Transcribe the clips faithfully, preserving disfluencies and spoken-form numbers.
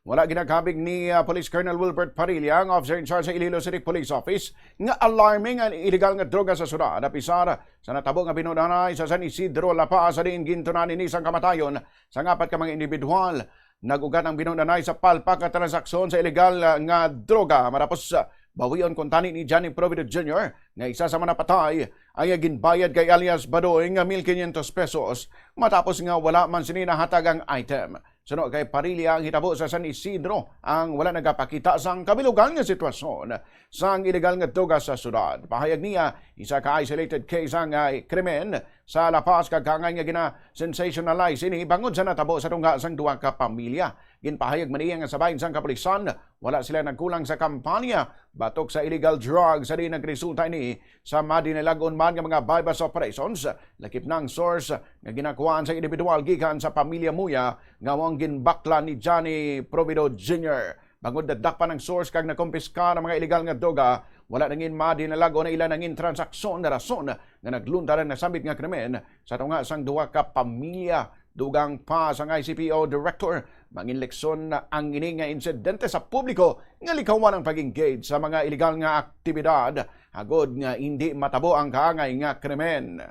Wala ginakabig ni ah, Police Colonel Wilbert Parilla, ang officer in charge sa Iloilo City Police Office, nga alarming ang illegal nga droga sa syudad, apisar sa natabo nga binudanay sa San Isidro, La Paz, sa diin gintunan ini sang kamatayon sang apat ka mga individual. Nag-ugat ang binudanay sa palpak nga transaksyon sa illegal ah, nga droga, matapos ah, bawion kuntani ni Johnny Provido Junior, nga isa sa mga napatay, ang ginbayad kay alias Badoy nga mil quinientos pesos, matapos nga wala man sini nahatag ang item. Suno kay Parilla, ang hitabo sa San Isidro ang wala nagapakita sang kabilugan nga sitwasyon sang illegal nga droga sa syudad. Pahayag niya, isa ka isolated case ang ah, krimen sa La Paz, kag kaangay nga gina-sensationalize ini bangod sa natabo sa tunga sang duha ka pamilya. Ginpahayag man niya nga sa bahin sang kapulisan, wala sila nagkulang sa kampanya batok sa illegal drugs, sa di nagresulta ini sa madinalag-on man nga mga buy-bust operations. Lakip na ang source nga ginakuhaan sa individual gikan sa pamilya Muya nga amo ang ginbakla ni Johnny Provido Junior. Bangod nadakpan ang source kag nakumpiskar ang mga illegal nga droga, wala nangin madinalag-on na ila nangin transaksyon na rason nga naglunta ang nasambit nga krimen sa tunga sang duha ka pamilya. Dugang pa sang I C P O director, mangin leksyon ang ini nga insidente sa publiko nga likawan ang pag-engage sa mga illegal nga aktibidad agod nga hindi matabo ang kaangay nga krimen.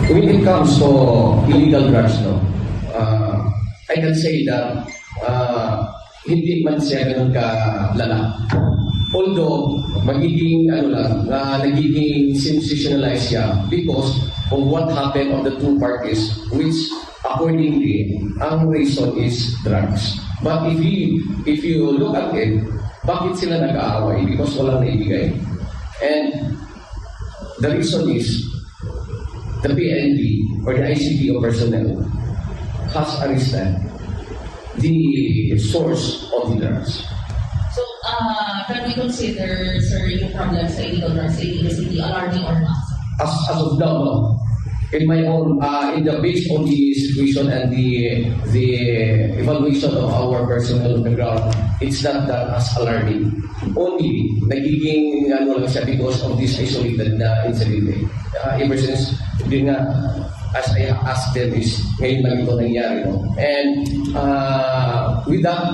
When it comes to illegal drugs, no, uh, I can say that uh, hindi man siya ganun kalala. Although, magiging, ano lang, uh, nagiging sensationalized siya because of what happened on the two parties, which accordingly, ang reason is drugs. But if you, if you look at it, bakit sila nag-aaway? Because walang naibigay. And the reason is, the P N P or the I C P O personnel has arrested the source of the drugs. So, uh, can we consider, sir, yung problem sa illegal drugs sa Iloilo City alarming or not? As, as of now, no. In my own, uh, in the based on the situation and the the evaluation of our personnel on the ground, it's not that as alarming. Only nagiging ano lang siya because of this isolated na incident. Uh, ever since, yun nga, as I asked them is, ngayon lang ito nangyari, no? And uh, with that,